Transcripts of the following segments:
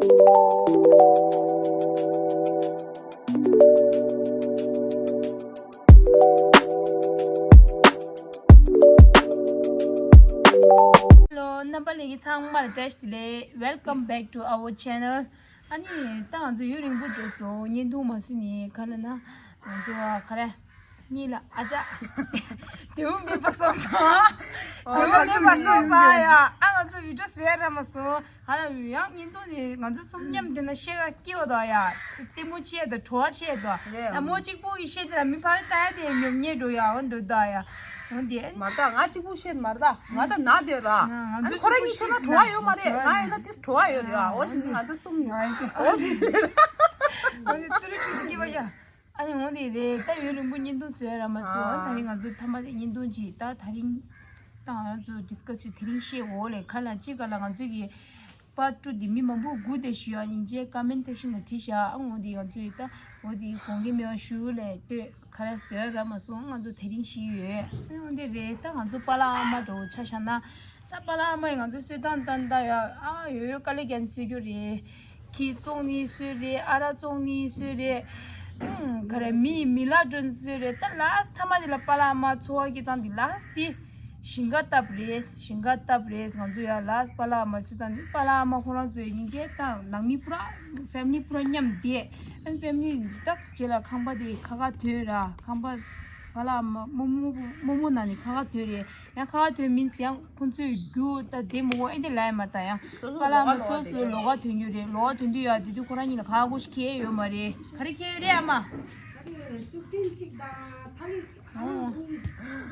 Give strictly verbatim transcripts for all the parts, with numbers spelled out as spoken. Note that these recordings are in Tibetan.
Hello, རྣམ་པ་ལྷན་རྒྱས་ཚང་མར་བཀྲ་ཤིས་བདེ་ལེགས། Welcome back to our channel. ཨ་ནི་ད་ང་ཚོ་ཡུན་རིང་པོ་འགྲོ་སོང་། བརྙན་ཐུང་མ་བཟོས་ནས། ག་རེ་ན་ང་ཚོ་ག་རེ་གཉིས་ལ་ཨ་ཅག་དེའུ་མེད་པ་སོང་སོང་། དེའུ་མེད་པ་སོང་སོང་ཡ། ཨ་ང་ཚོ་བི་ཌིའོ་བཟོ་ཡ་རག་མ་སོང་། ཧ་ལམ་ཡང་བརྙན་ཐུང་ནི་ང་ཚོ་གསུམ་མཉམ་དེ་ན་བཤད་ར་སྐྱིད་པ་དང་ཡ། ལྟད་མོ་ཆེ་དང་བྲོ་བ་ཆེ་དང་རེད། ཡ་མོ་གཅིག་པུ་ཡི་བཤད་དེ་ལ་མི་ཕར་ལྟ་ཡ་དེ་ཉོབ་ཉེས་འགྲོ་ཡ། འོ་འགྲོ་ད་ཡ། འོ་དེ་མ་ད་ང་གཅིག་པུ་བཤད་མ་རེད་ད། ང་ད་ན་དེ་ར། ང་ང་ཨ་ནི་ཚོ་ཁོ་ར་གཅིག་པུ་གཉིས་བཤད་ན་བཤད་བྲོ་བ་ན་ཡོད་མ་རེད། བྲོ་བ་ང་ཡིན་ན་ཡོད། དེ་བྲོ་བ་ཡོད་རེད། ང་འོ་ཞིག་ང་ཚོ་གསུམ་ང་ཡིན། འོ་ཞིག་འོ་དེ་ཏུ་རི་ཆུ་སྐྱིད་པ་ཡ། ཨ་ནི་འོ་དེ་རེད། ད་ཡུན་རིང་པོ་བརྙན་ཐུང་བཟོས་ར་མ་བཟོས། ཨ། ད་རིང་ང་ཚོ་ཐ་མ་བརྙན་ཐུང་ཅིག་ད་ད་རིང་ད་ང་ཚོ་ཌིས་ཀ་སི་ཅིག་དེ་རིང་བཤད་འོ་ལེ། ག་ལ་ཅི་ག་ལ་ང་ཚོ་གི་པར་ཊུ་འདི་མི་མང་པོ་སྒུག་བསྡད་ཞུ་ཡ་ཡིན་ཅེས་ཀ་མེན་སེག་ཤན་ལ་བྲིས་ཤག་ཨ་འོ་དེ་ང་ཚོ་ཡི་ད་འོ་དེ་དགོངས་འགལ་མེད་པ་ཞུ་ལེ་ལྟོས། ག་རེ་བཟོས་ར་མ་བཟོས་ང་ཚོ་དེ་རིང་ཤེས་ཡོད། ཨ་འོ་དེ་རེད། ད་ང་ཚོ་པཱ་ལགས་ཨ་མ་འདྲ་བོ་ཆ་བཞག་ན། ད་པཱ་ལགས་ཨ་མ་ཡིས་ང་ཚོ་གསོད་སྟངས་ད་ད་ཡ་ཨ་ཡོད་ཡོད་དཀའ་ལས་རྒྱག་ནས་གསོད་རྒྱུ་རེད། ཁྱི་བཙོང་ནས་གསོད་རེད། ཨ་རག་བཙོང་ནས་གསོད་རེད། ཨུམ། ག་རེ་མི་མི་ལ་སྒྲོན་གསོད་རེད། ད་ལཱསི་ཊི་ཐ་མ་དེ་ལ་པཱ་ལགས་ཨ་མ་འཚོ་བ་སྐྱེལ་སྟངས་དེ་ལཱསི་ཊི་དེ་ཞིང་ཁ་བཏབ་རེད། ཞིང་ཁ་བཏབ་རེད། ང་ཚོ་ཡ་ལཱསི་ཊི་པཱ་ལགས་ཨ་མ་གསོད་སྟངས་དེ། པཱ་ལགས་ཨ་མ་ཁོ་རང་ཚོའི་སྙིང་རྗེ་དང་ནང་མི་པུ་ར་ཕེ་མི་ལི་པུ་ར་མཉམ་བསྡད། ཨ་ཕེ་མི་ལི་འདི་དག་རྗེས་ལ་ཁང་པ་དེ་ཁ་ཁ་ཐོན་ར། ཁང་པ་པཱ་ལགས་ཨ་མ་རྨོ་མོ་རྨོ་མོ་ན་ནི་ཁ་ཁ་ཐོན་རེད། ཡང་ཁ་ཁ་ཐོན་མིན་ཡང་ཁོང་ཚོས་རྒྱུ་ད་དེ་མོ་ཨེ་འདི་ལ་ཡ་མ་ད་ཡང་སོ་སོ་པཱ་ལགས་ཨ་མ་ལོགས་ཀ་སོ་སོའི་ལོགས་ཀ་ཐོན་རྒྱུ་རེད། ལོགས་ཀ་ཐོན་དུས་ཡ་དེ་དུས་ཁོ་རང་གཉིས་ལ་ཁ་ཁ་ཤས་ཁེལ་ཡོད་མ་རེད། ག་རེ་ཁེལ་ཡོད་རེད་ཨ་མ། གཙུག་རྟེན་གཅིག་དང་ཐ་ལི། ཨོ།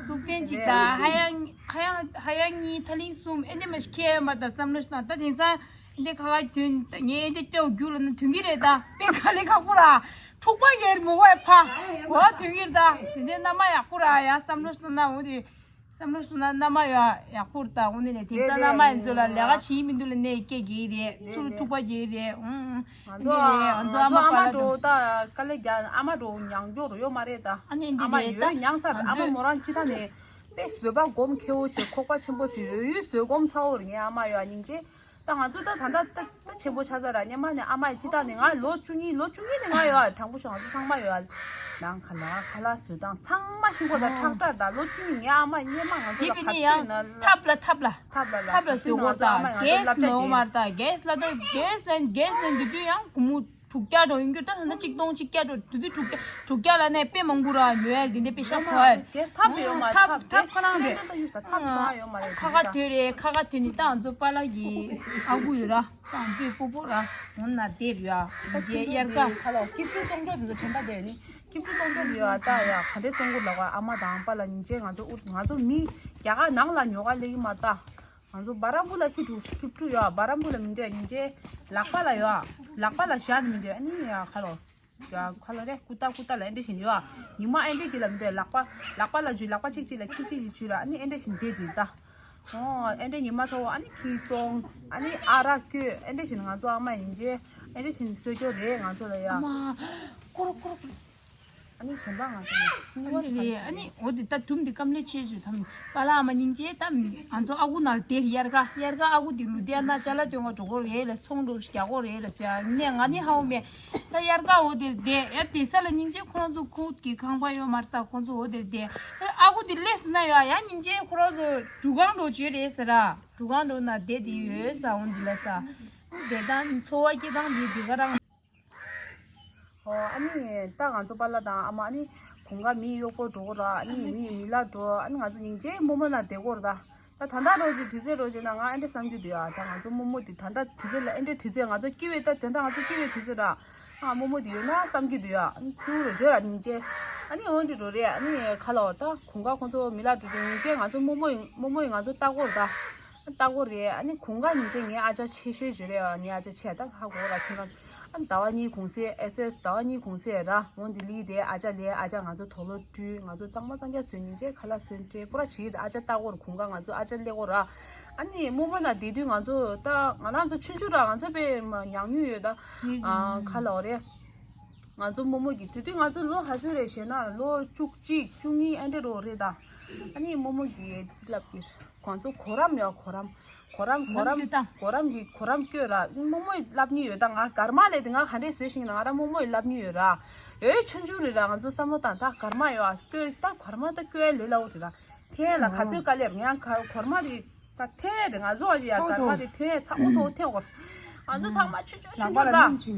གཙུག་རྟེན་གཅིག་དང་ཧ་ཡང་ཧ་ཡང་ཧ་ཡང་གཉིས་ཐ་ལི་གསུམ་ཨེ་འདི་མ་ཤི་ཁེལ་ཡོད་མ་ད་བསམ་བློ་ཞིག་བཏང་། ད་དེང་སང་ཨེ་འདི་ཁ་ཁ་ཐོན་ངས་ཨེ་འདི་སྐྱོ་རྒྱུ་ལ་ན་ཐོན་གི་རེད་ད། དཔེ་ག་ལེ་ཁག་པོ་ར། འཁྲུག་པ་ཡེར་མོ་བའི་ཕ་འོ་ཐོན་གི་རེད་ད། དེ་འདི་མནའ་མ་ཡག་པོ་ར་ཡ་བསམ་བློ་ཞིག་བཏང་ན་འོ་དེ། བསམ་བློ་ཞིག་ན་མནའ་མ་ཡ་ཡག་པོ་རེད་ད། འོ་ནི་ནས་དེང་སང་མནའ་མ་ཡ་ཚོ་ལ་ལས་ཀ་བྱེད་མི་འདུག་ལ་ནས་སྐད་རྒྱག་གི་རེད། ཚུར་འཁྲུག་པ་རྒྱག་གི་རེད། ཨུང་ཨུང་། ང་ཚོ་འདི་རེད། ང་ཚོ་ཨ་མ་པཱ་ལགས་འགྲོ་ད་དཀའ་ལས་རྒྱག་ཨ་མ་འགྲོ་མྱང་རྒྱུ་རོ་ཡོད་མ་རེད་ད། ཨ་ནི་འདི་ཨ་མ་རེད་ད། ཡོད་མྱང་ཚར། ང་ཨ་མ་ཚོས་མོ་རང་ཅི་ད་ནས་དཔེ་བཟོད་པ་སྒོམ་ཁེ་བོ་བྱེད། ཁོག་པ་ཆེན་པོ་བྱེད། ཡོད་ཡོད་བཟོད་སྒོམ་ཚ་བོ་རེད། ངའི་ཨ་མ་ཡོད་ཨ་སྙིང་རྗེ། ད་ང་ཚོ་ད་ད་ལྟ་ད་ཆེན་པོ་ཆགས་ཚར་ར། སྔོན་མ་ནས་ཨ་མ་ཡི་ཅི་ད་ནས་ང་ལོ་བཅུ་གཉིས་ལོ་བཅུ་གཉིས་ནས་ང་ཡོད་ཨ། དྲང་པོ་ཤོད་ང་ཚོ་ཚང་མ་ཡོད་ཨ། ནང་ཁ་ལག་ཁ་ལག་བཟོ་སྟངས་ཚང་མ་ཤེས་གོ་ད། ཁྲག་ཁྲག་ད་ལོ་བཅུ་གཉིས་ངའི་ཨ་མ་སྔོན་མ་ང་ཚོ་དེ་ལ་བི་ག་ནི་ཚོད་ཡང་ན་ལ་ཐབ་ལ་ཐབ་ལ་ཐབ་ལ་ལ་ཐབ་ལ་ཐབ་ལ་བཟོས་གོ་ད། ཨ་མ་ང་ཚོ་གེ་སི་ལབ་ནོ་ཆ་མར་ད་གེ་སི་ལ་ད་གེ་སི་ལ་གེ་སི་ལ་དུས་དུས་ཡང་སྒོར་མོ་དྲུག་བརྒྱ་འགྲོ་ཡིན་རྒྱུ། ད་ད་ལྟ་གཅིག་སྟོང་གཅིག་བརྒྱ་འགྲོ་དུས་དུས་དྲུག་བརྒྱ་དྲུག་བརྒྱ་ལ་ནས་དཔེ་མང་པོ་ར་ཉོ་ཡ་དེ་འདྲ་དཔེ་ཤ་ཁོ་ཡ། གེ་སི་ཐབ་ཡོད་མ་ཐབ་ཐབ་ཐབ་ཁ་ནང་རེད། ད་ཡོད་ས་ཐབ་ཁ་ཡོད་མ་རེད། ཁ་ཁ་ཐོན་རེད། ཁ་ཁ་ཐོན་ནི་ད་ང་ཚོ་པཱ་ལགས་ཀྱི་ཨ་ཁུ་ཡོད་ར། ད་ང་ཚོའི་སྤོ་བོ་ར་འོ་ན་དེ་རེད་ཡ། ད་རྗེས་དབྱར་ཁ་ཁ་ལོ་སྐྱིད་སྡུག་གཏོང་ཕྱོགས་དེ་ཚོ་དྲན་པ་དེ་ནི་སྐྱིད་སྡུག་གཏོང་ཕྱོགས་དེ་ཡོད་ཨ། ད་ཡ་ག་འདྲས་གཏོང་དགོས་ལབ་པ་ཨ་མ་དང་པཱ་ལགས་སྙིང་རྗེ། ང་ཚོ་ཨུ་ང་ཚོ་མི་རྒྱ་གར་ནང་ལ་ཉོ་ག་སླེབས་ཀྱི་མ་ད། ང་ཚོ་སྦ་རམ་པུ་ལ་ཁྱི་ཕྲུག་ཁྱི་ཕྲུག་ཡོད་ཨ། སྦ་རམ་པུ་ལ་མི་འདོད་སྙིང་རྗེ། ལག་པ་ལ་ཡོད་ཨ། ལག་པ་ལ་བཞག་ནི་མི་འདོད་ཨ་ནི་ཡ་ཁ་ལོ། ཡ་ཁ་ལོ་རེ་ཀུ་ཏ་ཀུ་ཏ་ལ་ཨེ་འདྲས་བཞིན་ཡོད་ཨ། ཉི་མ་ཨེ་འདྲས་དེ་ལ་མི་འདོད་ལག་པ་ལག་པ་ལ་འཇུས། ལག་པ་གཅིག་གཅིག་ལ་ཁྱི་གཅིག་གཅིག་འཇུས་ར་ཨ་ནི་ཨེ་འདྲས་བཞིན་བསྡད་དེ་ད། ཨོ་ཨེ་འདྲས་ཉི་མ་ཚོ་ཨ་ནི་ཁྱི་བཙོང་ཨ་ནི་ཨ་རག་བསྐོལ་ཨེ་འདྲས་བཞིན་ང་ཚོ་ཨ་མ་སྙིང་རྗེ་ཨེ་འདྲས་བཞིན་གསོད་རྒྱུ་རེད་ང་ཚོ་ལ་ཡ། ཨ་མ། ཀོ་རོ་ཀོ་རོ་ཀོ་རོ། ཨ་ནི་གཞན་པ་ང་ཚོ་ནི་ཨ་ནི་རེད། ཨ་ནི་འོ་དེ་ད་སྒྲུང་འདི་སྐམ་ལས་ཆེ་ཞུ་ཐམ། པཱ་ལགས་ཨ་མ་སྙིང་རྗེ་ད་ང་ཚོ་ཨ་ཁུ་ནང་དེ་དབྱར་ཁ་དབྱར་ཁ་ཨ་ཁུ་དེ་ལུ་དེ་ན་ཅ་ལག་སྟོན་ག་འགྲོ་གོ་རེད་ལ་ཚོང་འགྲོ་རྒྱག་གོ་རེད་ལ་ཟེར་ནས་ང་ནི་ཧ་འོ་མེད། ད་དབྱར་ཁ་འོ་དེ་དེ་ཡར་དེ་ས་ལ་སྙིང་རྗེ་ཁོ་རང་ཚོ་ཁུག་གི་ཁང་པ་ཡོད་མ་རེད། ད་ཁོ་ཚོ་འོ་དེ་དེ་ཨ་ཁུ་དེ་སླེབས་ཟིན་ན་ཡ་ཡ་སྙིང་རྗེ་ཁོ་རང་ཚོ་འགྲུལ་ཁང་འགྲོ་བྱོས་རེད་ཟེར་ར། འགྲུལ་ཁང་འགྲོ་ན་དེ་དེ་ཡོད་ས་འོ་འདི་ལ་ས་དེ་དང་འཚོ་བ་སྐྱེལ་སྟངས་དེ་དེ་ག་རང་། ཨོ་ཨ་ནི་ད་ང་ཚོ་པཱ་ལགས་དང་ཨ་མ་ཨ་ནི་གོང་ཁ་མི་གཡོག་པོ་འགྲོ་གོ་ར། ཨ་ནི་མི་མི་ལ་འགྲོ། ཨ་ནི་ང་ཚོ་སྙིང་རྗེ་རྨོ་མོ་ན་བསྡད་གོ་ར་ད། ད་ད་ལྟ་རོ་ཅིག་དུས་ཚོད་རོ་ཅིག་ན་ང་ཨེ་འདྲ་བསམ་གྱི་འདུག་ཡ། ད་ང་ཚོ་རྨོ་མོ་དེ་ད་ལྟ་དུས་ཚོད་ལ་ཨེ་འདྲ་དུས་ཚོད་ང་ཚོ་སྐྱིད་པའི་ད་དེ་འདྲ་ང་ཚོ་སྐྱིད་པའི་དུས་ཚོད་ར། ཨ་རྨོ་མོ་དེ་ཡོད་ན་བསམ་གྱི་འདུག་ཡ། ཨ་ནི་ཁྱུ་རོ་བརྗོད་ར་སྙིང་རྗེ། ཨ་ནི་འོན་ཏེ་རོ་རེད། ཨ་ནི་ཁ་ལོ་ད་གོང་ཁ་ཁོང་ཚོ་མི་ལ་འགྲོ་དུས་སྙིང་རྗེ་ང་ཚོ་རྨོ་མོ་ཡིན་རྨོ་མོ་ཡིན་ང་ཚོ་ལྟ་གོ་ར་ད། ལྟ་གོ་རེད། ཨ་ནི་གོང་ཁ་སྙིང་རྗེ་ངའི་ཨ་ཅག་ཆེ་ཤོས་བརྗོད་རེད། ཨ་ངའི་ཨ་ཅག་ཆེ་ད་ཧ་གོ་ར་ཁྱོད་རང་། ཨ་ཟླ་བ་གཉིས་གུང་སེང་། ཨེ་སོ་ཨེ་སི་ཟླ་བ་གཉིས་གུང་སེང་ར། འོང་དེ་ལི་དེ་ཨ་ཅག་ལས་ཨ་ཅག་ང་ཚོ་དོག་ལོ་བཀྲུས། ང་ཚོ་གཙང་མ་གཙང་རྐྱང་བཟོས་ནས་ཅེ་ཁ་ལག་བཟོས་ཏེ་པུ་ར་བྱེད་ཀྱི་འདུག་ཨ་ཅག་ལྟ་གོ་ར་གུང་ཁ་ང་ཚོ་ཨ་ཅག་སླེབས་གོ་ར། ཨ་ནི་རྨོ་མོ་ན་བསྡད་དུས་ང་ཚོ་ད་ང་རང་ཚོ་ཆུང་ཆུང་ར་ང་ཚོ་དཔེ་མ་ཉག་ཉུག་ཡོད་ད། ཨ་ཁ་ལག་རེད། ང་ཚོ་རྨོ་མོ་གི་དེ་དུས་ང་ཚོ་ལོ་ག་ཚོད་རེད་ཞེ་ན་ལོ་བཅུ་གཅིག་བཅུ་གཉིས་ཨ་འདྲ་རོ་རེད་ད། ཨ་ནི་རྨོ་མོ་གི་ལབ་ཀྱི་ང་ཚོ་གོ་རམས་ཡོད་གོ་རམས། གོ་རམ་གོ་རམ་གོ་རམ་གྱི་གོ་རམ་སྐྱོ་ར། རྨོ་མོས་ལབ་ནི་ཡོད་ད། ང་གར་མ་ལས་དེ་ང་ག་འདྲས་བཟོས་ཤིང་ན་ང་ར་རྨོ་མོས་ལབ་ནི་ཡོད་ར། ཨེ་ཆུང་ཆུང་རེད་ར། ང་ཚོ་བསམ་བློ་བཏང་ད་གར་མ་ཡོད་ཨ་སྐྱོ་ད་གར་མ་ད་སྐྱོ་ལས་ལ་འོ་དེ་ར། ཐེ་ལ་ག་ཚོད་དཀའ་ལས་ང་ག་གོར་མ་རེད་ད་ཐེ་རེད། ང་ཚོ་ཨ་ཅི་ཡ་གར་མ་རེད་ཐེ་ཚ་འུ་ཚོ་ཐེ་འོར། ང་ཚོ་ཚང་མ་ཆུ་ཆུ་ཆུ་ཆུ་ལ་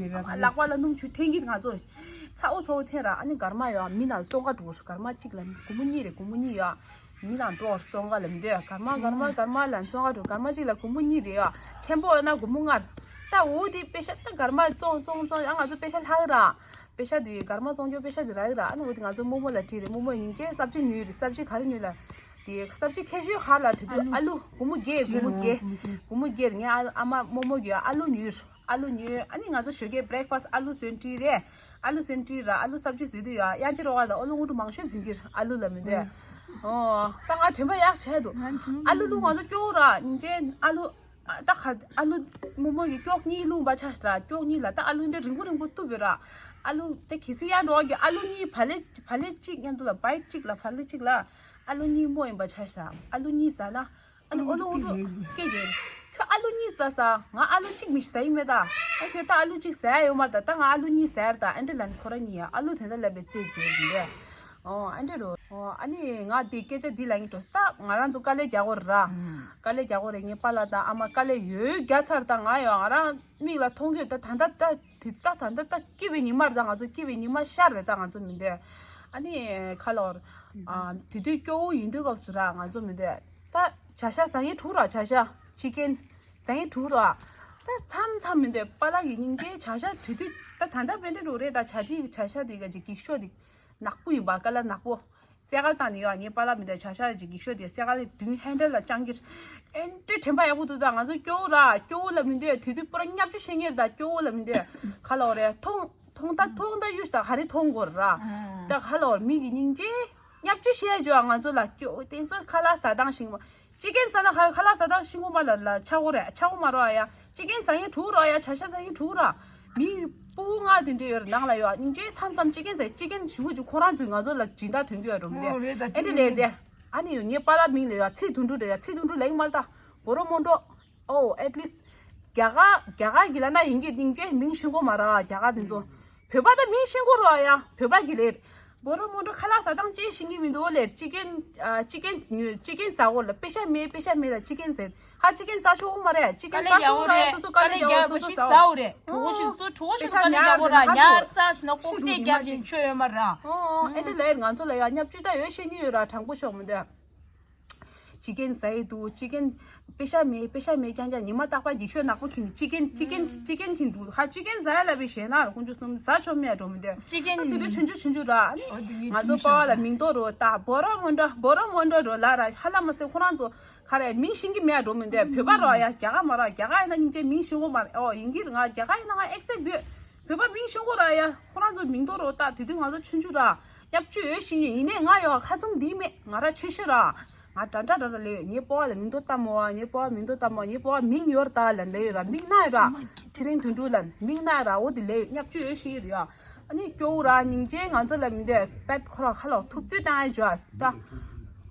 ལག་པ་ལ་སྣུམ་ཆུ་ཐེ་གིན་ང་ཚོ་ཚ་འུ་ཚོ་ཐེ་ར། ཨ་ནི་གར་མ་ཡོད་མི་ན་ཙོང་ཀ་འགྲོ་གར་མ་གཅིག་ལ་སྒོར་མོ་གཉིས་རེད། སྒོར་མོ་གཉིས་ཡོད། མི་ལ་འགྲོ་བར་བཙོང་ག་ལ་མི་འདོད། གར་མ་གར་མ་གར་མ་ལ་བཙོང་ག་འགྲོ། གར་མ་གཅིག་ལ་སྒོར་མོ་གཉིས་རེད་ཡ། ཆེན་པོ་ཡོད་ན་སྒོར་མོ་ལྔ། ད་འོ་དེ་པེ་ཤ་ད་གར་མ་བཙོང་བཙོང་བཙོང་ཡང་ང་ཚོ་པེ་ཤ་ལྷག་ར། པེ་ཤ་དེ་གར་མ་བཙོང་རྒྱུ་པེ་ཤ་དེ་རག་ར། ཨ་ནི་འོ་དེ་ང་ཚོ་རྨོ་མོ་ལ་དྲིས་རེད། རྨོ་མོ་ཡིན་ཅེ་སབ་ཇི་ཉོས་རེད། སབ་ཇི་ག་རེ་ཉོས་ལ། དེ་སབ་ཇི་ཁྱད་ཆོས་ཧ་ལ་དེ་དུས་ཨ་ལུ་སྒོར་མོ་བརྒྱད། སྒོར་མོ་བརྒྱད། སྒོར་མོ་བརྒྱད་ངའི་ཨ་མ་རྨོ་མོ་གིས་ཨ་ལུ་ཉོས། ཨ་ལུ་ཉོས། ཨ་ནི་ང་ཚོ་ཞོགས་ཀའི་བྷི་རེག་ཕ་སི་ཨ་ལུ་སོན་ཏི་རེད། ཨ་ལུ་སེམས་ཀྱི་ར་ཨ་ལུ་སབ་ཇི་ཟེར་དུས་ཡ་ཡང་ཅི་རོགས་ལ་ཨ་ལུ་དངོས་གྲུབ་མང་ཤོས་འཛིན་གྱི་ཨ་ལུ་ལ་མི་འདོད། ཨོ་ད་ང་དྲན་པ་ཡག་བྱས་འདུག་ཨ་ལུ་ལུ་ང་ཚོ་སྐྱོ་བོ་ར་ཉིན་ཅན་ཨ་ལུ་ད་ཁ་ཨ་ལུ་རྨོ་མོ་གི་སྐྱོག་གཉིས་ལུང་པ་ཆ་ཤ་ལ་སྐྱོག་གཉིས་ལ་ད་ཨ་ལུ་འདྲ་རིང་པོ་རིང་པོ་གཏུབ་པའི་ར། ཨ་ལུ་དེ་གི་སི་ཡང་འགྲོ་གི་ཨ་ལུ་གཉིས་བ་ལེ་བ་ལེ་གཅིག་མཉམ་དུ་ལ་བའི་གཅིག་ལ་བ་ལེ་གཅིག་ལ་ཨ་ལུ་གཉིས་རྨོ་ཡིན་པ་ཆ་ཤ་ཨ་ལུ་གཉིས་ཟ་ན། ཨ་ནི་ཨོ་ལོ་ཨོ་ལོ་སྐད་རྒྱག་ཁྱོད་ཨ་ལུ་གཉིས་ཟ་ས། ང་ཨ་ལུ་གཅིག་མི་ཟ་ཡི་མེད་ད། ཨ་ཁྱོད་ད་ཨ་ལུ་གཅིག་ཟ་ཡ་ཡོད་མ་རེད་ད། ད་ང་ཨ་ལུ་གཉིས་ཟ་ཡ་རེད་ད། ཨ་འདྲ་ལན་ཁོ་ར་གཉིས་ཡ་ཨ་ལུ་དེ་འདྲ་ལབ་པའི་རྩེད་རྒྱུ་རེད་འདྲ། ཨོ་ཨ་འདྲ་རོ། ཨོ་ཨ་ནི་ང་དེ་སྐད་ཆ་འདི་ལ་ཡིན་འགྲོ་ད། ང་རང་ཚོ་དཀའ་ལས་རྒྱག་གོ་རེད་ར། དཀའ་ལས་རྒྱག་གོ་རེད། ངའི་པཱ་ལགས་དང་ཨ་མ་དཀའ་ལས་ཡོད་རྒྱ་ཚར་ད། ང་ཡོད་ང་རང་མིག་ལ་མཐོང་གི་ད། ད་ད་ད་དེ་ད་ད་ད་ད་སྐྱིད་པའི་ཉི་མ་རེད་ད། ང་ཚོ་སྐྱིད་པའི་ཉི་མ་ཤར་རེད་ད། ང་ཚོ་མི་འདོད། ཨ་ནི་ཁ་ལོར་ཨ་དེ་དུས་སྐྱོ་བོ་ཡིན་དུས་སྐབས་སུ་ར་ང་ཚོ་མི་འདོད། ད་བྱ་ཤ་ཟ་ཡིན་དྲུག་ར། བྱ་ཤ་ཅི་ཀན་ཟ་ཡིན་དྲུག་ར། ད་མཚམས་མཚམས་མི་འདོད། པཱ་ལགས་ཀྱི་སྙིང་རྗེ་བྱ་ཤ་དེ་དུས་ད་ད་ལྟ་བེ་འདྲ་རུ་རེད་ད། བྱ་དེ་བྱ་ཤ་དེ་ག་ཅིག་གིག་ཤོ་དེ་ནག་པོ་ཡིན་པ་ཀ་ལ་ནག་པོ། སེ་གལ་བཏང་ནས་ཡོད་ངའི་པཱ་ལགས་མི་འདོད། བྱ་ཤ་ཅིག་གིག་ཤོ་དེ་སེ་གལ་ལ་དུང་ཧན་ཌལ་ལ་བཅང་གིར་ཨེ་འདྲ་དྲན་པ་ཡག་པོ་འདུག་ད་ང་ཚོ་སྐྱོ་བོ་ར་སྐྱོ་བོ་ལ་མི་འདོད། དེ་དུས་པུ་ར་བརྙས་བཅོས་བྱེད་མཁན་རེད་ད། སྐྱོ་བོ་ལ་མི་འདོད། ཁ་ལོ་རེད་མཐོང་། མཐོང་ད་མཐོང་ད་གཡུས་ས་ག་རེ་མཐོང་དགོས་ར། ད་ཧ་ལོ་མི་གི་སྙིང་རྗེ་བརྙས་བཅོས་བཤད་རྒྱུ་ང་ཚོ་ལ་སྐྱོ་དེ་ཚོ་ཁ་ལག་ཟ་སྟངས་ཤིང་ཅི་ཀན་ཟ་ན་ཧ་ཁ་ལག་ཟ་སྟངས་ཤིང་གོ་མ་ལ་ལ་ཆ་གོ་རེད་ཆ་གོ་མ་རོ་ཨ་ཡ། ཅི་ཀན་ཟ་ཡིན་དྲུག་རོ་ཨ་ཡ། བྱ་ཤ་ཟ་ཡིན་དྲུག་ར། མི་སྤུ་གུ་ང་དེ་འདྲ་ཡོད་རེད་ནང་ལ་ཡོད་སྙིང་རྗེ་མཚམས་མཚམས་ཅི་ཀན་ཟ་ཅི་ཀན་ཞུ་གི་ཅུ་ཁོ་རང་ཚོས་ང་ཚོ་ལ་སྦྱིན་བདག་དོན་གྱི་ཡོད་རུང་དེ་ཨེ་འདྲ་ལས་དེ་ཨ་ནི་ཡོད་ངའི་པཱ་ལགས་མིང་ལ་ཡོད་ཚེ་དུང་དྲུག་རེད་ཡ། ཚེ་དུང་དྲུག་ལེགས་མ་ལ་ད་བོ་རོ་མོན་གྲོ། ཨོ་ཨེ་ཊི་ལིསི་ཊི་རྒྱ་གར་རྒྱ་གར་གྱི་ལ་ན་ཡིན་གྱི་སྙིང་རྗེ་མིང་ཤེས་གོ་མ་ར་རྒྱ་གར་དེ་ཚོ་བོད་པ་ད་མིང་ཤེས་གོ་ར་ཡ་བོད་པ་གི་ལེར་བོ་རོ་མོན་གྲོ་ཁ་ལག་ཟ་སྟངས་ཅན་ཤེས་ཀྱི་མི་འདུག་ལེར་ཅི་ཀན་ཅི་ཀན་ཉོས་ཅི་ཀན་ཟ་གོ་ལ་པེ་ཤ་མེད་པེ་ཤ་མེད་ལ་ཅི་ཀན་ཟེར་ཧ་ཅི་ཀན་ཟ་ཆོག་གོ་མ་རེད་ཅི་ཀན་ཟ་ཆོག་གོ་ར་ཡ་སོ་སོ་དཀའ་ལས་རྒྱག་གོ་ཤི་ཟ་འོ་རེད་གྲོགས་ཤི་སོ་གྲོགས་ཤི་དཀའ་ལས་རྒྱག་གོ་ར་ཉར་ས་ཤི་ན་ལྐོག་ཟས་རྒྱབ་བཞིན་ཆོས་ཡོད་མ་ར། ཨོ་ཨེ་འདྲ་ལེར་ང་ཚོ་ལ་ཡ་བརྙས་བཅོས་ད་ཡོད་ཤེས་ཀྱི་ཡོད་ར་དྲང་པོ་ཤོག་མི་འདུག་ཅི་ཀན་ཟ་ཡི་འདུག་ཅི་ཀན་པེ་ཤ་མེད་པེ་ཤ་མེད་རྐྱང་རྐྱང་ཉི་མ་རྟག་པར་འགྱིག་ཤོག་ནག་པོ་ཁྱེར་ནས་ཅི་ཀན་ཅི་ཀན་ཅི་ཀན་ཁྱེར་འདུག་ཧ་ཅི་ཀན་ཟ་ཡ་ལ་བའི་ཞེ་ན་ལ་ཁོང་ཚོ་གསུམ་ཟ་ཆོག་མེད་འགྲོ་མི་འདུག་ཨ་དེ་དུས་ཆུང་ཆུང་ཆུང་ཆུང་ར་ང་ཚོ་པ་བ་ལ་མིང་འདོགས་རོགས་ད་བོ་རོ་མོན་གྲོ་བོ་རོ་མོན་གྲོ་རོ་ལ་ར་ཧ་ལ་མ་སེ་ཁོ་རང་ཚོ་ག་རེ་མིང་ཤེས་ཀྱི་མེད་འགྲོ་མི་འདུག་བོད་པ་རོ་ཡ་རྒྱ་གར་མ་རོ་རྒྱ་གར་ཡིན་ན་སྙིང་རྗེ་མིང་ཤེས་གོ་མ་རེད་ཨོ་ཡིན་གྱི་རེད་ང་རྒྱ་གར་ཡིན་ན་ང་ཨེག་སེབ་ཡོད། བོད་པ་མིང་ཤེས་གོ་ར་ཡ། ཁོ་རང་ཚོ་མིང་འདོགས་རོགས་ད་དེ་དུས་ང་ཚོ་ཆུང་ཆུང་ར། བརྙས་བཅོས་ཡོད་ཤེས་ཡིན་ནས་ང་ཡོད་ཁ་ཚུམ་འདི་མེད་ང་ར་ཆེ་ཤོས་ར། ང་འདྲ་འདྲ་འདྲ་འདྲ་ལས་ཡོད་ངའི་སྤོ་བ་ལ་མིང་འདོགས་ལྟ་མོ་བ་ངའི་སྤོ་བ་མིང་འདོགས་ལྟ་མོ་ངའི་སྤོ་བ་མིང་ཡོད་ར་ད་ལ་ལས་ཡོད་ར་མིང་ན་ཡོད་ར། ཚེ་རིང་དོན་གྲུབ་ལ་མིང་ན་ཡོད་ར་འོ་དེ་ལས་ཡོད་བརྙས་བཅོས་ཡོད་ཤེས་ཡོད་ར་ཡ། ཨ་ནི་སྐྱོ་བོ་ར་སྙིང་རྗེ་ང་ཚོ་ལ་མི་འདོད་པད་ཁོ་ར་ཁ་ལོ་ཐུབ་ཚོད་བཏང་ཡ་བྱོས་ད།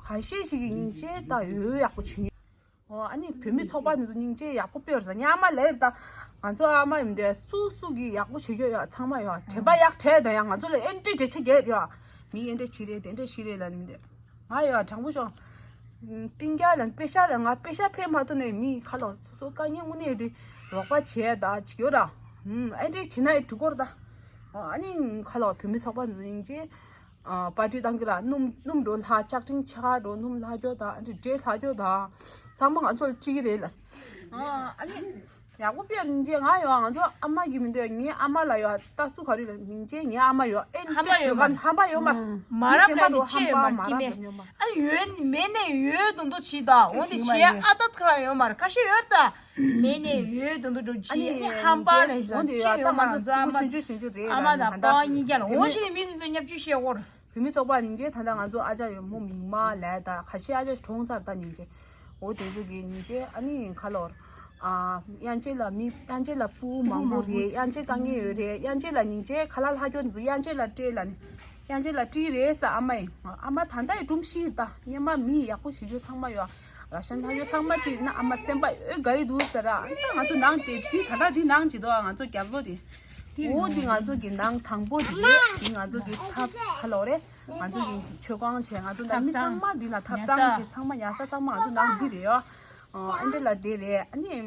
ག་ཤེས་ཤིག་གི་སྙིང་རྗེ་ད་ཡོད་ཡག་པོ་བྱེད་ཉོ། ཨོ་ཨ་ནི་བོད་མི་ཚོགས་པ་འདི་ཚོ་སྙིང་རྗེ་ཡག་པོ་དཔེ་ཡོད་རེད་ཟེར་ཉི་ཨ་མ་ལས་རེད་ད། ང་ཚོ་ཨ་མ་ཡིན་དེ་སུ་སུ་གི་ཡག་པོ་བྱེད་རྒྱུ་ཡོད་ཚང་མ་ཡོད་དྲན་པ་ཡག་བྲལ་ད་ཡང་ང་ཚོ་ལ་ཨེ་འདྲས་འདྲས་ཆེ་རྒྱལ་ཡོད་མི་ཨེ་འདྲས་བྱེད་རེད་དེ་འདྲས་བྱེད་རེད་ལ་ནི་མི་འདས་ང་ཡོད་དྲང་པོ་ཤོག་སྤིན་རྒྱ་ལ་པེ་ཤ་ལ་ང་པེ་ཤ་ཕེབས་མ་ཐུབ་ནས་མི་ཁ་ལོ་སོ་སོ་དཀའ་ངལ་དངོས་གནས་དེ་རོགས་པ་བྱས་ད་ཅིག་ཡོད་ར་ཨེ་འདྲས་བྱེད་ན་ཨེ་འགྲིག་གོ་ར་ད་ཨ་ནི་ཁ་ལོ་བོད་མི་ཚོགས་པ་འཛིན་ཅེ། པར་ཊི་བཏང་གི་ལ་སྣུམ་སྣུམ་འགྲོ་ལྷག་ལྕགས་ཀྲིན་ཆ་ག་འགྲོ་སྣུམ་ལྷག་རྒྱོ་དང་འདྲེ་ལྷག་རྒྱོ་དང་ཚང་མ་ང་ཚོ་ལ་སྤྲད་ཀྱི་རེད་ལ། ཨ་ནི་ཡག་པོ་དཔེ་རིན་ཆེན་ང་ཡོད་ང་ཚོ་ཨ་མ་གི་མི་འདོད་ངའི་ཨ་མ་ལ་ཡོད་ད་སུ་ག་རེ་ལ་རིན་ཆེན་ངའི་ཨ་མ་ཡོད་ཨེ་ཧམ་པ་ཡོད་མ་རེད་ཧམ་པ་ཡོད་མ་རེད་མ་རབས་ལ་ནི་ཆེ་ཡོད་མ་རེད་ཀྱི་མེད་ཨ་ཡོད་མེད་ནས་ཡོད་དུང་དུ་བྱིས་ད་འོ་དེ་བྱིས་ཨ་ཏག་ཁ་ཡོད་མ་རེད་ཁ་ཤས་ཡོད་ད། མེད་ནས་ཡོད་དོན་དུ་འགྲོ་ཅི་ནི་ཧམ་པ་ལ་ཞུ་ཅི་ཡོད་མ་རང་ཚོ་ཨ་མ་ཨ་མ་དང་པ་གཉིས་ཀྱ་ལ་འོ་ཞིག་ནི་མི་དེ་ཚོ་བརྙས་བཅོས་བཤད་འོར། བུད་མེད་ཚོགས་པ་ནི་འདྲེ་ད་ལྟ་ང་ཚོ་ཨ་ཅག་ཡོད་མོ་མིག་མ་ལས་ད་ཁ་ཤས་ཨ་ཅག་གྲོངས་ཚར་ད་ནི་འདྲེ། འོ་དེ་ཚོ་གི་ནི་འདྲེ་ཨ་ནི་ཁ་ལོར། ཨ་དབྱངས་ཅན་ལ་མི་དབྱངས་ཅན་ལ་སྤུ་མང་པོ་རེད་དབྱངས་ཅན་དཀའ་ངལ་ཡོད་རེད་དབྱངས་ཅན་ལ་ནི་འདྲེ་ཁ་ལག་ལྷག་སྐྱོར་འཛུགས་དབྱངས་ཅན་ལ་སྤྲད་ལ་ནི། དབྱངས་ཅན་ལ་སྤྲད་རེད་ས་ཨ་མ་ཡིན་ཨ་མ་ད་ལྟ་ཡི་སྒྲུང་ཤིག་ད་སྙེ་མ་མི་ཡག་པོ་ཞིག་ཡོད་ཚང་མ་ཡོད། ར་ཤན་ལྷག་ཡོད་ཚང་མ་བྲིས་ན་ཨ་མ་སེམས་པ་ཨོ་དགའ་ཡི་འདུག་ཟེར་ར། ཨ་ད་ང་ཚོ་ནང་དེ་དེ་ད་ལྟ་དེ་ནང་བྲིས་དོ། ང་ཚོ་རྒྱབ་ལོགས་དེ་འོ་དེ་ང་ཚོ་གི་ནང་དང་པོ་དེ་རེད། དེ་ང་ཚོ་གི་ཐབ་ཁ་ལོ་རེད། ང་ཚོ་གི་མཆོད་ཁང་བྱས། ང་ཚོ་ནང་མི་ཚང་མ་འདི་ལ་ཐབ་ཚང་བྱས། ཚང་མ་ཉལ་ས་ཚང་མ་ང་ཚོ་ནང་འདི་རེད་ཡོ། ཨ་འདྲ་ལ་དེ་རེད། ཨ་ནི།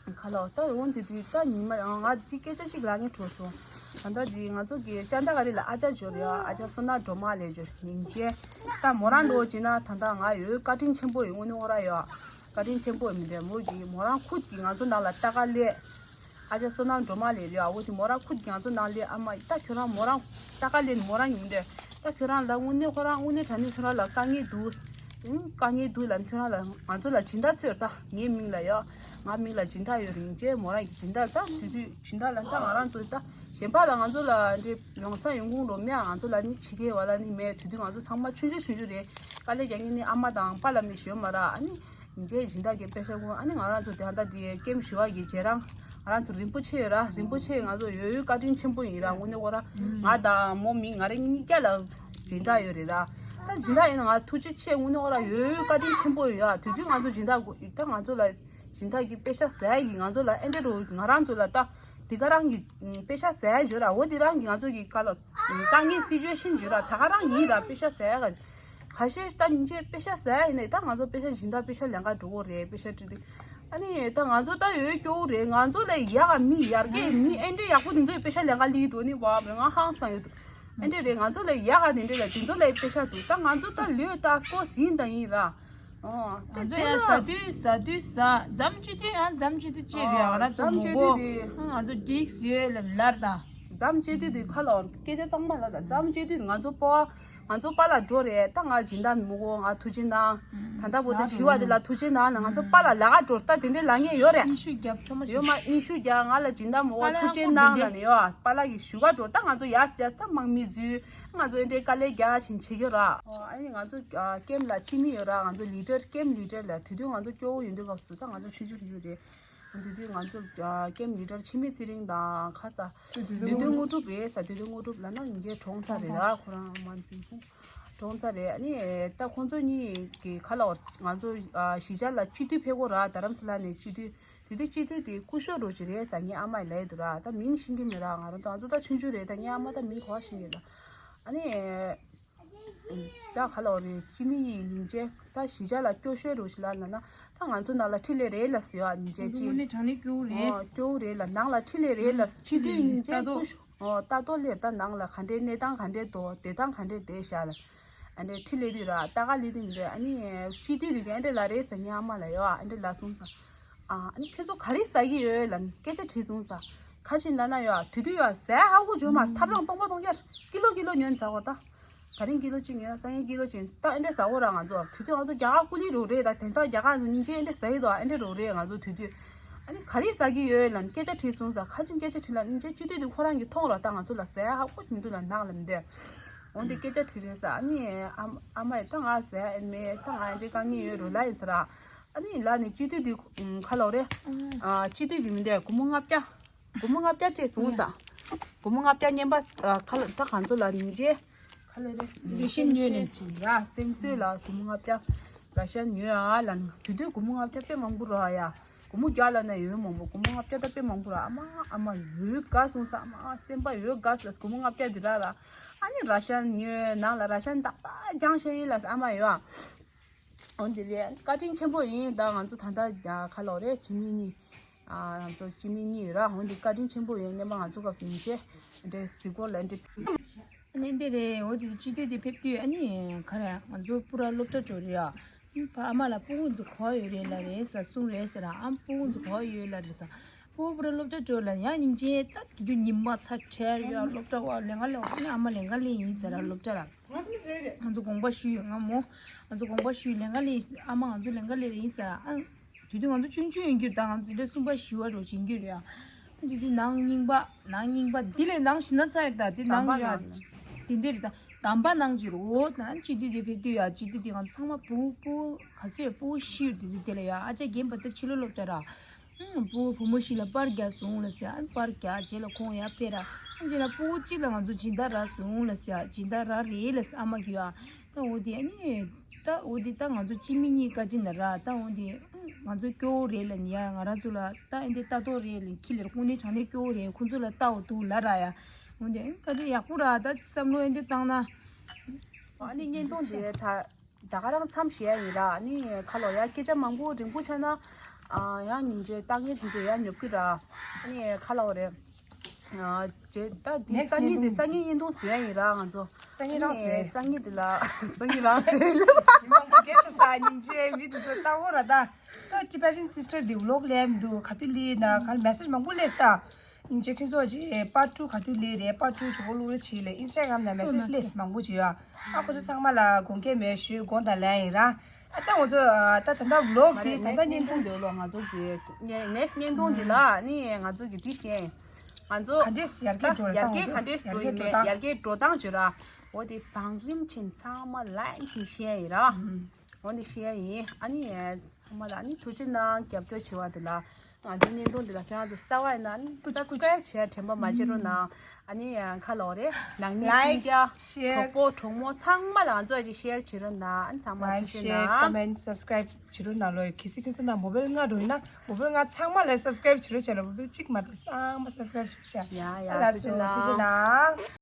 ཁ་ལོ་ད་འོན་ཏེ་དུས་ད་ཉི་མ་ང་ཅིག་སྐད་ཆ་ཅིག་ལབ་ངེས་འཕྲོ་སོང་། ད་ལྟ་དེ་ང་ཚོ་གི་ཅན་ད་ག་རི་ལ་ཨ་ཅག་འབྱོར་ཡོད། ཨ་ཅག་བསོད་ནམས་སྒྲོལ་མ་ལས་འབྱོར་ཉིན་བྱས། ད་མོ་རང་འགྲོ་བྱས་ན་ད་ལྟ་ང་ཡོད་བཀའ་དྲིན་ཆེན་པོ་ཡིན། དངོས་གནས་ཁོ་ར་ཡོད་བཀའ་དྲིན་ཆེན་པོ་ཡིན། མི་འདྲ་མོ་གི་མོ་རང་ཁུད་ཀྱི་ང་ཚོ་ནང་ལ་ལྟ་ག་སླེབས། ཨ་ཅག་བསོད་ནམས་སྒྲོལ་མ་ལས་རེད། འོ་དེ་མོ་རང་ཁུད་ཀྱི་ང་ཚོ་ནང་སླེབས། ཨ་མ་ད་ཁྱོད་རང་མོ་རང་ལྟ་ག་སླེབས་ནི་མོ་རང་ཡིན་མི་འདྲ། ད་ཁྱོད་རང་ལ་དངོས་གནས་ཁོ་རང་དངོས་གནས་དྲང་གནས་ཁྱོད་རང་ལ་དཀའ་ངལ་འདུག་ཨང་། དཀའ་ངལ་འདུག་ལབ་ཁྱོད་རང་ལ་ང་ཚོ་ལ་སྦྱིན་བདག་འཚོལ་ད། ངའི་མིང་ལ་ཡོད། ང་མིང་ལ་སྦྱིན་བདག་ཡོད་རིང་བྱས་མོ་རང་གི་སྦྱིན་བདག་ད་དུས་དུས་སྦྱིན་བདག་ལ་ད་ང་རང་ཚོ་ད་གཞན་པ་ལ་ང་ཚོ་ལ་འདྲེ་ཡོང་ས་ཡོང་ཁུངས་རོ་མེད། ང་ཚོ་ལ་ནི་ཕྱི་རྒྱལ་བ་ལ་ནི་མེད། དུས་དུས་ང་ཚོ་ཚང་མ་ཆུང་ཆུང་ཆུང་ཆུང་རེད། དཀའ་ལས་རྒྱག་མཁན་ནི་ཨ་མ་དང་པཱ་ལགས་ནི་ཞོལ་མ་ར། ཨ་ནི་འདྲེ་སྦྱིན་བདག་གི་པེ་ཤ་ཀུན། ཨ་ནི་ང་རང་ཚོ་དེ་ད་དེ་ཀེམ་ཞུ་བ་གི་རྗེས་རང་ང་རང་ཚོ་རིན་པོ་ཆེ་ཡོད་ར། རིན་པོ་ཆེ་ང་ཚོ་ཡོད་ཡོད་བཀའ་དྲིན་ཆེན་པོ་ཡིན་ར། དངོས་གནས་ཁོ་ར་ང་དང་མོ་མིང་ང་རེ་གཉིས་ཀ་ལ་སྦྱིན་བདག་ཡོད་རེད་ད། ད་སྦྱིན་བདག་ཡིན་ན་ང་ཐུགས་རྗེ་ཆེ། དངོས་གནས་ཁོ་ར་ཡོད་ཡོད་བཀའ་དྲིན་ཆེན་པོ་ཡོད་ཡ། དུས་དུས་ང་ཚོ་སྦྱིན་བདག་དགོས་ད་ང་ཚོ་ལ་སྦྱིན་བདག་གི་པེ་ཤ་ཟད་ཡིན། ང་ཚོ་ལ་ཨེ་འདྲ་རོ་ང་རང་ཚོ་ལ་ད་དེ་ག་རང་གི་པེ་ཤ་ཟད་ཡོད་ར། འོ་དེ་རང་གི་ང་ཚོ་གི་ཀ་ལ་དཀའ་ངལ་སེལ་རྒྱུ་ཤིན་ཅུ་ར། ད་ག་རང་ཡིན་ར་པེ་ཤ་ཟད་ག་ཁ་ཤས་ད་ཉིན་ཆད་པེ་ཤ་ཟད་ཡིན་ནས་ད་ང་ཚོ་པེ་ཤ་སྦྱིན་བདག་པེ་ཤ་ལེན་ག་འགྲོ་གོ་རེད། པེ་ཤ་སྤྲད་དུས་ཨ་ནི་ད་ང་ཚོ་ད་ཡོད་སྐྱོ་བོ་རེད། ང་ཚོ་ལས་ཡག་ག་མི་ཡར་རྒྱས་མི་ཨེ་འདྲ་ཡག་པོ་དེ་ཚོ་པེ་ཤ་ལེན་ག་ལི་དོ་ནི་བ་ང་ཧང་སང་ཡོད། ཨེ་འདྲ་རེད། ང་ཚོ་ལས་ཡག་ག་དེ་འདྲ་རེད། དེ་ཚོ་ལས་པེ་ཤ་འདུག་ད་ང་ཚོ་ད་ལོས་ད་སྐོར་ཟིན་ད་ཡིན་ར། ཨོ་ད་ང་ཚོ་ཡང་ཟ་དུས་ཟ་དུས་ཟ་འཛམ་སྤྱི་དུས་ཡང་འཛམ་སྤྱི་དུས་ཅེས་རེད། ང་རང་ཚོ་མོ་གོ་ང་ཚོ་འགྲིག་ཟོས་ལ་ལར་ད། འཛམ་སྤྱི་དུས་དུས་ཁ་ལོ་སྐད་ཆ་གཙང་མ་ལ་ད་འཛམ་སྤྱི་དུས་ང་ཚོ་པོ། ང་ཚོ་པཱ་ལགས་འགྲོ་རེད། ད་ང་སྦྱིན་བདག་མི་དགོས། ང་ཐུགས་རྗེ་གནང་། ད་ལྟ་བོ་དེ་ཞུ་བ་དེ་ལ་ཐུགས་རྗེ་གནང་ལ་ང་ཚོ་པཱ་ལགས་ལ་ག་འགྲོ་ད་དེ་འདྲའི་ལ་ངེས་ཡོད་རེད། ཉི་ཤུ་རྒྱབ་ཚང་མ་ཡོད་མ་ཉི་ཤུ་རྒྱ་ང་ལ་སྦྱིན་བདག་མི་དགོས། ཐུགས་རྗེ་གནང་ལ་ནི་ཡོད། པཱ་ལགས་ཀྱིས་ཞུ་ག་འགྲོ་ད་ང་ཚོ་ཡ་ཟེར་ད་དམག་མི་འཛུལ་ང་ཚོ་ཨེ་འདྲའི་དཀའ་ལས་རྒྱག་བཞིན་བྱེད་ཀྱི་ར། ཨ་ནི་ང་ཚོ་ཀེམ་ལ་ཁྱིམ་མི་ཡོད་ར། ང་ཚོ་ལི་ཌར་ཀེམ་ལི་ཌར་ལ་དུས་དུས་ང་ཚོ་སྐྱོ་བོ་ཡོད་དུས་སྐབས་སུ་ད་ང་ཚོ་ཆུང་ཆུང་ཆུང་ཆུང་རེད། དེ་དུས་ང་ཚོ་ཀེམ་ལི་ཌར་འཆི་མེད་ཚེ་རིང་དང་ཁ་ས་དུས་དུས་དངོས་གྲུབ་རེད་ས། དུས་དུས་དངོས་གྲུབ་ལབ་ན་ཡིན་གྱི་གྲོང་ཚ་རེད་ར། ཁོ་རང་མ་ནི་གྲོང་ཚ་རེད། ཨ་ནི་ད་ཁོང་ཚོ་གཉིས་ཀྱི་ཁ་ལ་ང་ཚོ་གཞིས་ཆགས་ལ་སྤྱི་འཐུས་ཕེབས་གོ་ར། རྡ་རམ་ས་ལ་ནས་སྤྱི་འཐུས་དེ་དུས་སྤྱི་འཐུས་དེ་སྐུ་ཞབས་རོ་ཅི་རེད་ས། ངའི་ཨ་མ་ཡི་ལས་འདུག་ར། ད་མིང་ཤེས་ཀྱི་མེད་ར། ང་རང་ད་ང་ཚོ་ད་ཆུང་ཆུང་རེད། ད་ངའི་ཨ་མ་ད་མིང་གོ་བ་ཤེས་ཀྱི་ར། ཨ་ནི། ད་ག་ལོ་རེད། སྤྱི་མི་ཡིན་ཉིན་བྱེད་ད་གཞིས་ཆགས་ལ་སྐྱོ་ཤོས་རུ་ཞིག་ལ་ན་ན་ད་ང་ཚོ་ནང་ལ་འཕྲིན་ལས་རེད་ལ་ཟེར་བ་ཉིན་བྱེད་ཅི། དངོས་གནས་དྲང་གནས་སྐྱོ་བོ་རེད། ཨོ་སྐྱོ་བོ་རེད་ལ་ནང་ལ་འཕྲིན་ལས་རེད་ལ་སྤྱི་འཐུས་ཉིན་བྱེད་ལྟ་རྟོག་སྐུ་ཞུ་ཨོ་ལྟ་རྟོག་ལས་ད་ནང་ལ་ག་འདྲའི་གནས་སྟངས་ག་འདྲའི་འདུག་བདེ་ཐང་ག་འདྲའི་བསྡད་ཤག་ལ་ཨ་འདྲའི་འཕྲིན་ལས་དུས་ར་ལྟ་ག་ལི་དུས་མི་འདྲ། ཨ་ནི་སྤྱི་འཐུས་དུས་ཀྱི་ཨ་འདྲའི་ལ་རེད་ཟེར་ངའི་ཨ་མ་ལ་ཡོད་ཨ་འདྲའི་ལ་གསུངས་ས། ཨ་ནི་ཁྱོད་ཚོ་ག་རེ་ཟ་གི་ཡོད་ལ་སྐད་ཆ་དྲིས་སོང་ས། ཁ་ཆེ་ན་ན་ཡོད་དུས་དུས་ཡོད་ཟས་ཧ་གོ་བྱོས་མ་ཐབ་ཚང་སྟོང་པ་སྟོང་རྒྱ་ཀི་ལོ་ཀི་ལོ་ཉོན་ཟ་གོ་ད། ད་རིང་ཀི་ལོ་གཅིག་ཉོན་ན་སང་ཉིན་ཀི་ལོ་གཅིག་ད་ཨེ་འདྲས་ཟ་གོ་ར། ང་ཚོ་དུས་དུས་ང་ཚོ་རྒྱ་གར་ཀུ་ལི་རོ་རེད་ད། དེང་སང་རྒྱ་གར་ཉིན་ཅན་ཨེ་འདྲས་ཟ་ཡི་དོ་ཨེ་འདྲས་རོ་རེད། ང་ཚོ་དུས་དུས་ཨ་ནི་ག་རེ་ཟ་གི་ཡོད་ལ་སྐད་ཆ་དྲིས་སོང་ས། ཁ་ཆེ་སྐད་ཆ་དྲིས་ལ་ཉིན་ཅན་སྤྱི་འཐུས་དུས་ཁོ་རང་གི་མཐོང་ར་ད་ང་ཚོ་ལ་ཟས་ཧ་གོ་མི་འདུག་ལ་ནག་ལ་མི་འདོད། འོན་ཏེ་སྐད་ཆ་དྲིས་རེད་ས། ཨ་ནི་ཨ་ཨ་མ་ཡི་ད་ང་ཟས་ཨེ་མེད་ད་ང་ཨེ་འདྲས་དཀའ་ངལ་ཡོད་རོ་ལ་ཡིན་ས་ར། ཨ་ནི་ལ་ནི་སྤྱི་འཐུས་དེ་ཁ་ལོ་རེད། ཨ་སྤྱི་འཐུས་ཀྱི་མི་འདུག་སྒོར་མོ་ལྔ་བརྒྱ། སྒོར་མོ་ལྔ་བརྒྱ་སྤྲད་སོང་ས། སྒོར་མོ་ལྔ་བརྒྱ་རྔན་པ་ཁ་ལོ་ད་གང་ཚོ་ལ་ནི་འདྲེ། ཁ་ལོ་རེད། རེ་ཤན་ཉོས་ནས་ཡ་སེམས་གསོས་ལ་སྒོར་མོ་ལྔ་བརྒྱ། ར་ཤན་ཉོས་ཨ་ལ་ནི་དུས་དུས་སྒོར་མོ་ལྔ་བརྒྱ་དཔེ་མང་པོ་ར་ཡ། སྒོར་མོ་བརྒྱ་ལ་ན་ཡོད་མང་པོ་སྒོར་མོ་ལྔ་བརྒྱ་ད་དཔེ་མང་པོ་ར། ཨ་མ་ཨ་མ་ཡོད་དགའ་སོང་ས། ཨ་མ་སེམས་པ་ཡོད་དགའ་སོང་ས། སྒོར་མོ་ལྔ་བརྒྱ་འདི་ར་ར། ཨ་ནི་ར་ཤན་ཉོས་ནང་ལ་ར་ཤན་ཏག་ཏག་རྒྱང་ཤན་ཡིན་ལ་ཨ་མ་ཡོད་ཨ། འོན་ཏེ་ལས་བཀའ་དྲིན་ཆེན་པོ་ཡིན། ད་ང་ཚོ་ད་ལྟ་ཁ་ལོ་རེད་སྤྱི་མི་གཉིས། ང་ཚོ་སྤྱི་མི་གཉིས་ཡོད་ར། འོན་ཏེ་བཀའ་དྲིན་ཆེན་པོ་ཡིན། སྔོན་མ་ང་ཚོ་སྐབས་ཡིན་ཆེ་འདྲེ་གཟིགས་སྐོར་ལ་འདྲེ། ཨ་ནི་འདི་རེད། འོ་དེ་སྤྱི་འཐུས་དེ་ཕེབས་དུས་ཨ་ནི་ག་རེ་ང་ཚོ་སྤུ་ར་སློབ་གྲྭ་འགྲོ་རེད་ཨ། ཕ་ཨ་མ་ལ་སྤུ་གུ་ཚོ་ག་པར་ཡོད་རེད་ལ་རེད་ཟ་གསུང་རེད་ཟེར་ཨ། སྤུ་གུ་ཚོ་ག་པར་ཡོད་ལ་རེད་ཟ། སྤུ་གུ་སྤུ་ར་སློབ་གྲྭ་འགྲོ་ལ་ཡང་སྙིང་རྗེ་ད་དུས་དུས་ཉི་མ་ཚ་ཁྲལ་ཡོད་སློབ་གྲྭ་བ་ལས་ཀ་ལས་ཨ་ནི་ཨ་མ་ལས་ཀ་ལས་ཡིན་ཟེར་ཨ་སློབ་གྲྭ་ལ། ང་ཚོ་དགོངས་པ་ཞུས་ཡོད་ང་མོ། ང་ཚོ་དགོངས་པ་ཞུས་ལས་ཀ་ལས་ཨ་མ་ང་ཚོ་ལས་ཀ་ལས་ཡིན་ཟེར་ཨ། དུས་དུས་ང་ཚོ་ཆུང་ཆུང་ཡིན་རྒྱུ་ད་ང་ཚོ་འདྲ་གསུམ་པ་བཞི་པ་རུ་ཕྱིན་རྒྱུ་རེད་ཨ། དུས་དུས་ནང་རྙིང་པ་ནང་རྙིང་པ་འདི་ལས་ནང་ཞིག་ན་ཚ་ཡོད་ད་དེ་ནང་ཡོད་ཨ། དེ་འདིར་ད་དམ་པ་ནང་གི་རོ་ད་སྤྱི་འཐུས་དེ་ཕེབས་དུས་ཡ་སྤྱི་འཐུས་དེ་ང་ཚང་མ་བུ་བུ་ག་ཚོད་བུ་ཤི་ཡོད་དེ་དེ་ལ་ཡ་ཨ་ཅག་རྒན་པ་ད་ཕྱི་ལོ་སློབ་གྲྭ་ར། ཨང་། བུ་བུ་མོ་ཞིག་ལ་པར་རྒྱག་སོང་ལ་ཟེར། ཨ་པར་རྒྱག་རྗེས་ལ་ཁོང་ཡར་ཕེབས་ར། ཨ་རྗེས་ལ་སྤུ་གུ་གཅིག་ལ་ང་ཚོ་སྦྱིན་བདག་རག་སོང་ལ་ཟེར། སྦྱིན་བདག་རག་རེད་ལ་ཟེར་ཨ་མ་གིས་ཨ། ད་འོ་དེ་ཨ་ནི་ ད་འོ་དེ་ད་ང་ཚོ་སྤྱི་མི་གཉིས་བཀའ་དྲིན་ན་ར། ད་འོ་དེ་ང་ཚོ་སྐྱོ་བོ་རེད་ལ་ནི་ཡ། ང་རང་ཚོ་ལ་ད་ཨེ་འདི་ལྟ་རྟོག་རེད་ལ་ཁྱི་ལེར་ཁུངས་ནས་བྱང་ནས་སྐྱོ་བོ་རེད། ཁོང་ཚོ་ལ་ལྟ་འོ་འདུག་ལ་ར་ཡ། འོ་དེ་བཀའ་དྲིན་ཡག་པོ་ར། ད་བསམ་བློ་ཨེ་འདི་བཏང་ན། ཨ་ནི་བརྙན་ཐུང་དེ་ད་ད་ག་རང་མཚམས་བཞག་ཡིན་ར། ཨ་ནི་ཁ་ལོ་ཡ་སྐད་ཆ་མང་པོ་རིང་པོ་ཆགས་ན། ཨ་ཡང་ཉིན་རྗེས་ལྟ་མཁན་དེ་ཚོ་ཡང་ཉོབ་ཀྱི་ར། ཨ་ནི་ཁ་ལོ་རེད། ཨ་རྗེས་ད་དེ་next སང་ཉིན་དེ་བརྙན་ཐུང་སང་ཉིན་བརྙན་ཐུང་བཟོ་ཡ་ཡིན་ར་ང་ཚོ། སང་ཉིན་རང་ཨ་ནི་བཟོས། སང་ཉིན་དེ་ལ་སང་ཉིན་རང་བཟོས་ལ། མི་མང་པོ་སྐད་ཆ་ས་ཉིན་རྗེས་མི་དེ་ཚོ་ལྟ་བོ་ར་ད། ད་Tibetan sister དེ་vlog ལས་མི་འདུག་ག་དུས་ལས་ན་ག་message མང་པོ་སླེབས་ད། ཡིན་ཅེ་ཁྱོད་ཚོ་ཅེ་part two ག་དུས་ལས་རེད། part two ཅོག་ལུ་རེ་ཆེ་ལས་Instagram ན་message སླེབས་མང་པོ་ཅེ་ཡ། ཨ་ཁོ་ཚོ་ཚང་མ་ལ་དགོངས་འགལ་མེད་ཞུ་དགོངས་དག་ལན་ཡིན་ར། ཨ་ད་ང་ཚོ་ཨ་ད་ད་ལྟ་vlog མ་དེ་རེད། ད་ལྟ next བརྙན་ཐུང་དེ་ལོ་ང་ཚོ་གི་next བརྙན་ཐུང་དེ་ལ་ནི་ང་ཚོ་གི་དེ་བཤད་ང་ཚོ་ག་འདྲས་ཡར་རྒྱས་འགྲོ་རེད། ད་ཡར་རྒྱས་ག་འདྲས་འགྲོ་ཡིན་མེད་ཡར་རྒྱས་འགྲོ་སྟངས་བྱོས་ར། འོ་དེ་བང་རིམ་ཆེན་ཚང་མ་ལན་ཅིག་བཤད་ཡིན་ར། འོ་འདི་བཤད་ཡིན། ཨ་ནི་ཚང་མ་ལ་ཨ་ནི་ཐུགས་རྗེ་གནང་རྒྱབ་སྐྱོར་བྱེད་པ་དེ་ལ། ང་ཚོའི་བརྙན་ཐུང་འདི་ལ་ཁྱེད་རང་ཚོ་གསར་པ་ཡིན་ན་ཨ་ནི་subscribe བྱེད་དྲན་པ་མ་བརྗེད་རོགས་གནང་། ཨ་ནི་ཁ་ལོ་རེ་ནང་མི་like སྤུན་ཀྱག་share གྲོགས་པོ་གྲོགས་མོ་ཚང་མ་ལ་ང་ཚོ་ཨ་ཅེ་share བྱེད་རོགས་གནང་། ཨ་ནི་ཚང་མ་like ཐུགས་རྗེ share གནང་། comment subscribe བྱེད་རོགས་གནང་ལོ། གལ་སྲིད་ཁྱོད་ཚོ་ནང་mobile ལྔ་འགྲོ་ཡིན་ན་mobile ལྔ་ཚང་མ་ལ་subscribe བྱེད་རོགས་བྱས་ལ། mobile གཅིག་མ་གཏོགས་ཚང་མ་subscribe བྱེད་བྱས། ཡ་ཡ་ཨ་ལ་ཐུགས་རྗེ་སོ་ཐུགས་རྗེ་གནང་། གནང་།